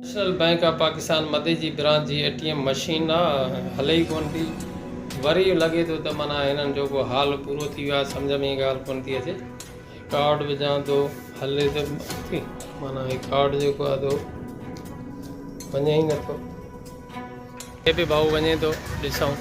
National bank of Pakistan مدي جي branch جي اي ٽي ايم مشين آ هلي ئي ڪونه ٿي وري لڳي ٿو ته معنيٰ هنن جو ڪو حال پورو ٿي ويو آ سمجهه ۾ ڳالهه ڪونه ٿي اچي ڪارڊ وجهان ٿو هلي ته ٿي معنيٰ هي ڪارڊ جيڪو آ تو وڃي ئي نٿو. هي به ڀائو وڃي ٿو ڏسون.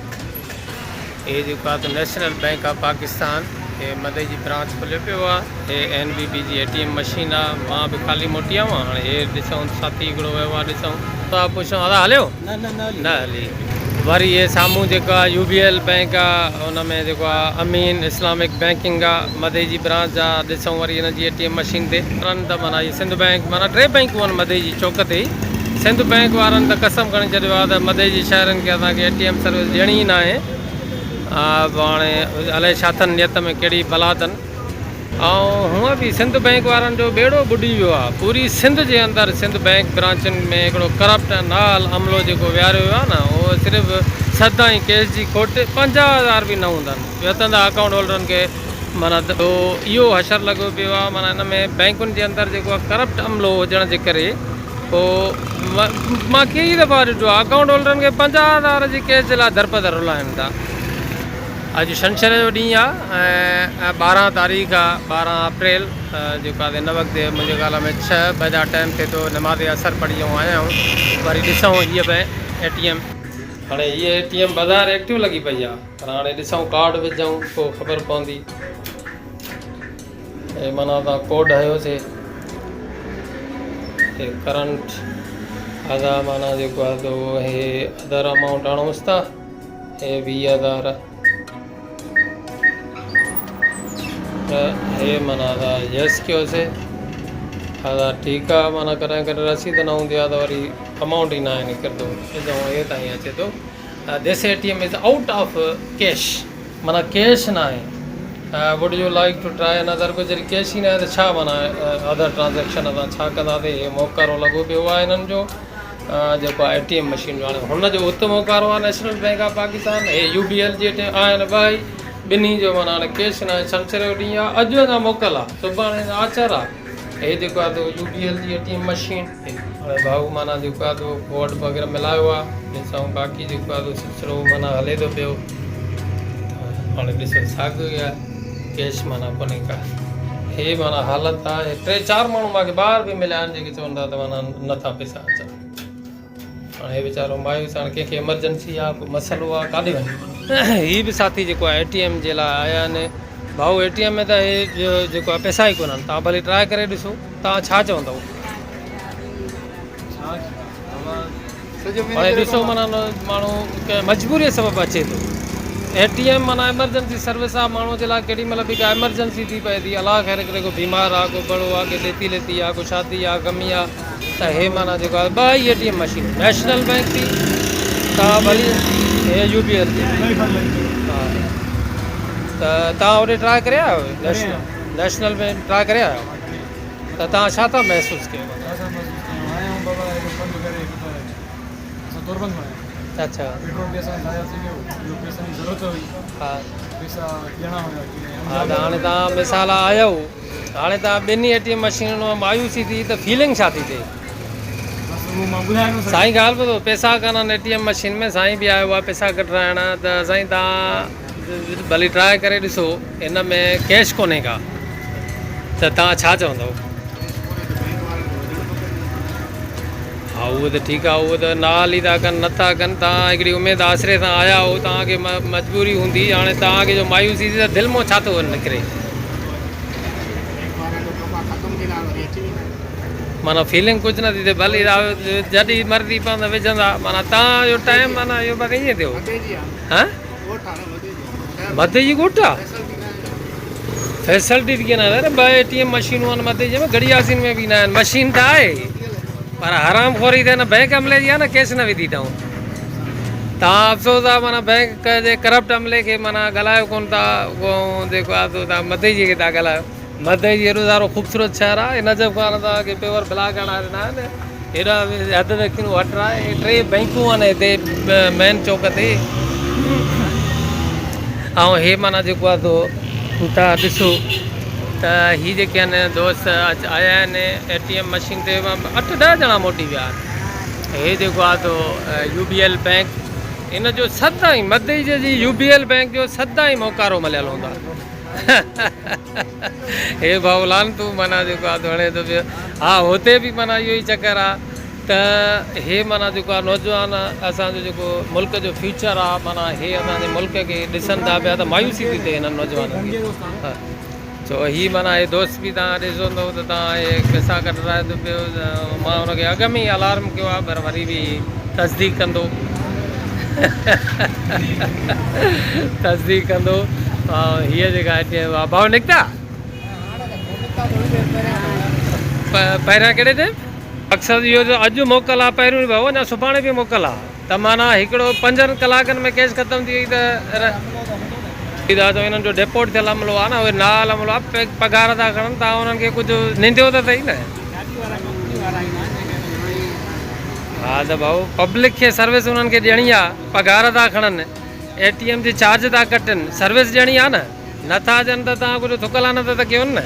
هي جيڪو آ ته نيشنل بئنڪ آف پاڪستان هي مدئي جي برانچ کليو پيو آ هي اين بي بي جي اي ٽي ايم مشين آ مان به خالي موٽي آيو آهيان هاڻي هي ڏسون ساٿي هڪڙو ويو آ ڏسون ٿا پڇون ادا هليو نه نه هلي وري هي سامهون جيڪو آ يو بي ايل بئنڪ آ ان ۾ جيڪو آ امين اسلامڪ بئنڪنگ آ مدئي جي برانچ آ ڏسون وري هن جي اي ٽي ايم مشين تي وارن ته معنيٰ هي سنڌ بئنڪ معنيٰ ٽي بئنڪون آهن مدئي جي چوڪ تي ئي سنڌ بئنڪ وارن ته قسم کڻي ڇڏيو آهي ته مدئي جي شهرين کي اسان کي اي ٽي ايم سروس ڏيڻي ئي ناهي هاڻي الائي ڇا اٿن نيت ۾ ڪهڙي بلا اٿن ۽ هونء به سنڌ بئنڪ وارن جو ٻيڙو ٻڏي ويو آهي پوري سنڌ جي اندر سنڌ بئنڪ برانچن ۾ هڪڙو ڪرپٽ ۽ نااهل عملو جيڪو ويهاريو ويو آهي نه اهو صرف سدائين ڪيش جي کوٽ 50,000 به نه هوندن وتندا اڪائونٽ هولڊرن کي معنيٰ ته اهو حشر لڳو پيو آهي معنيٰ ان ۾ بئنڪن جي اندر جيڪو آهي ڪرپٽ عملو هجڻ جي ڪري پوء مان ڪيئي دفعا ڏٺو آهي اڪائونٽ هولڊرن کي 50,000 جي ڪيش جي لاء درپدر رلائن ٿا. اڄ ڇنڇر جو ڏينهن آهي ۽ 12 تاريخ آهي 12 اپريل جيڪو آهي هن وقت منهنجي خيال ۾ 6 بجا ٽائيم ٿئي ٿو نماز عصر پڙهي آئون آيا آهيون وري ڏسون هيء به اي ٽي ايم. هاڻي هيء اي ٽي ايم بظاهر ايڪٽو لڳي پئي آهي. پر هاڻي ڏسون ڪارڊ وجهون پوء خبر پوندي. هي معنيٰ تان ڪوڊ هنيوسي هي ڪرنٽ ادا معنيٰ جيڪو آهي تو هي ادر امائونٽ هڻوس ٿا هي 20,000 ته هي معنيٰ ادا يس ڪيوسي ادا ٺيڪ آهي معنيٰ ڪڏهن ڪڏهن رسيد نه هوندي آهي ته وري امائونٽ ئي ناهي نڪرندو ڏسون هي تائين اچي ٿو this A T M is out of cash معنيٰ ڪيش ناهي would you like to try another go جڏهن ڪيش ئي ناهي ته ڇا معنيٰ ادر ٽرانزيڪشن اسان ڇا ڪنداسين هي موڪارو لڳو پيو آهي هنن جو جيڪو آهي اي ٽي ايم مشين جو هاڻي هن جو ات موڪارو آهي نيشنل بينڪ آف پاڪستان هي يو بي ايل جي اي ٽي ايم آهن ٻه ئي ٻنهي جو معنيٰ هاڻي ڪيش ناهي ڇنڇر جو ڏينهن آهي اڄ اڃا موڪل آهي سڀاڻي آچر آهي هي جيڪو آهي يو بي ايل جي اي ٽي ايم مشين هاڻي ڀائو معنيٰ جيڪو آهي سو ڪوڊ وغيره ملايو آهي ڏسون باقي جيڪو آهي سو سلسلو معنيٰ هلي ٿو پيو هاڻي ڏسو ساڳيو ئي آهي ڪيش معنيٰ ڪونهي ڪا هي معنيٰ حالت آهي ٽي چار ماڻهو مانکي ٻاهر به مليا آهن جيڪي چون ٿا ته معنيٰ نٿا پئسا اچن هاڻي هي ويچارو مايوس هاڻي ڪنهن کي ايمرجنسي آهي ڪو مسئلو آهي ڪاڏي وڃي هي به ساٿي جيڪو آهي اي ٽي ايم جي لاء آيا آهن ڀائو اي ٽي ايم ۾ ته هي جيڪو آهي پئسا ئي ڪونهن تان ڀلي ٽرائي ڪري ڏسو تان ڇا چوندؤ هاڻي ڏسو معنيٰ ماڻهو ڪنهن مجبوريء سبب اچي ٿو اي ٽي ايم معنيٰ ايمرجنسي سروس آ ماڻهو جي لاء ڪيڏي مهل به ڪا ايمرجنسي ٿي پئي ٿي الله خير ڪري ڪو بيمار آ ڪو بڙو آ ڪي ڏيتي ليتي آ ڪو شادي آ غمي آ ته هي معنيٰ جيڪو آ ٻه ئي A T M machine national bank ٿي ته ڀلي هي يو بي ايل ٿي ها ته تان هوڏي ٽرائي ڪري آيا آهيو نيشنل نيشنل ۾ ٽرائي ڪري آيا آهيو ته توهان ڇا ٿا محسوس ڪيو؟ ڇا ٿا محسوس ڪيون آيا آهيون بابا ايڏو پنڌ ڪري هڪ ته اسان توربند مان آيا آهيون اڇا پيٽرول به اسان جو ضايع ٿي ويو ٻيو پئسن جي ضرورت هئي ها پئسا ڏيڻا هيا ڪي ها ته هاڻي توهان مثال آيا آهيو هاڻي توهان ٻنهي اي ٽي ايم مشينن مان مايوسي ٿي ته فيلنگ ڇا ٿي ٿئي؟ بس اهو مان ٻڌائي نه سگهان سائين ڳالهه ٻڌو پئسا ڪانهن اي ٽي ايم مشين ۾ سائين به آيو آهي پئسا ڪڍرائڻ ته سائين توهان ڀلي ٽراء ڪري ڏسو هن ۾ ڪيش ڪونهي ڪا ته توهان ڇا چوندؤ؟ ها اهو ته ٺيڪ آهي اهو ته نااهلي ٿا ڪن نٿا ڪن توهان هڪڙي اميد آسري سان آيا آهيو توهان کي مجبوري هوندي هاڻي توهان کي جو مايوسي ٿي ته دل مان ڇا ٿو نڪري؟ معنيٰ فيلنگ ڪجهه نه ٿي ٿئي ڀلي جڏهن مرضي پوندا وجهندا معنيٰ توهان جو ٽائيم معنيٰ اهو بس ائين ٿيو ها مدي جي ڳوٺ آ فيسلٽي ڪيئن نه آهي ٻه اي ٽي ايم مشينون آهن مدي جي ۾ گڙي ياسين ۾ به نه آهن مشين ته آهي پر حرام خوري ته هن بئنڪ عملي جي آهي نه ڪيش نه وڌي اٿئون تان افسوس آ معنيٰ بئنڪ جي ڪرپٽ عملي کي معنيٰ ڳالهايو ڪون ٿا جيڪو آ سو تان مدي جي کي ٿا ڳالهايو مدئي جي ايڏو سارو خوبصورت شهر آهي نجف خان توهان کي پيور بلاڪ هڻائي ڏنا آهن هيڏا حد ته ڪنو هٽ آهي ٽي بئنڪون آهن هتي مين چوڪ تي ۽ هي معنيٰ جيڪو آهي سو تان ڏسو ته هي جيڪي آهن دوست آيا آهن اي ٽي ايم مشين تي اٺ ڏهه ڄڻا موٽي ويا آهن. هي جيڪو آ تو يو بي ايل بينڪ ان جو سدائين مدئي جي يو بي ايل بينڪ جو سدائين موڪارو مليل هوندو آ. هي ڀائو لعنتون معنيٰ جيڪو آ تو هڻي ٿو پيو. ها هتي به معنيٰ اهو ئي چڪر آ ته هي معنيٰ جيڪو آ نوجوان اسان جو جيڪو ملڪ جو فيوچر آ معنيٰ هي اسان جي ملڪ کي ڏسن ٿا پيا ته مايوسي ٿي ٿئي هنن نوجوانن کي. ڇو هي معنيٰ هي دوست به توهان ڏسندو ته توهان هي پئسا ڪڍرائي ٿو پيو مان هن کي اڳ ۾ ئي الارم ڪيو آهي پر وري به تصديق ڪندو تصديق ڪندو هيء جيڪا ڀاء نڪتا پهريان ڪهڙي ٽائيم مقصد اهو جو اڄ موڪل آهي پهريون ڀاء اڃا سڀاڻي به موڪل آهي ته معنيٰ هڪڙو پنجن ڪلاڪن ۾ ڪيس ختم ٿي وئي ته ٿا چون انهن جو ڊپورٽ ٿيل عملو آهي نه اهي نااهل عملو آهي پگهار ٿا کڻن تان انهن کي ڪجهه ننديو ته اٿئي نه. ها ته ڀائو پبلڪ کي سروس انهن کي ڏيڻي آهي پگهار ٿا کڻن اي ٽي ايم جي چارج ٿا ڪٽن سروس ڏيڻي آهي نه نٿا ڏين ته تان ڪجهه ٿڪ لعنت ته ڪيون نه.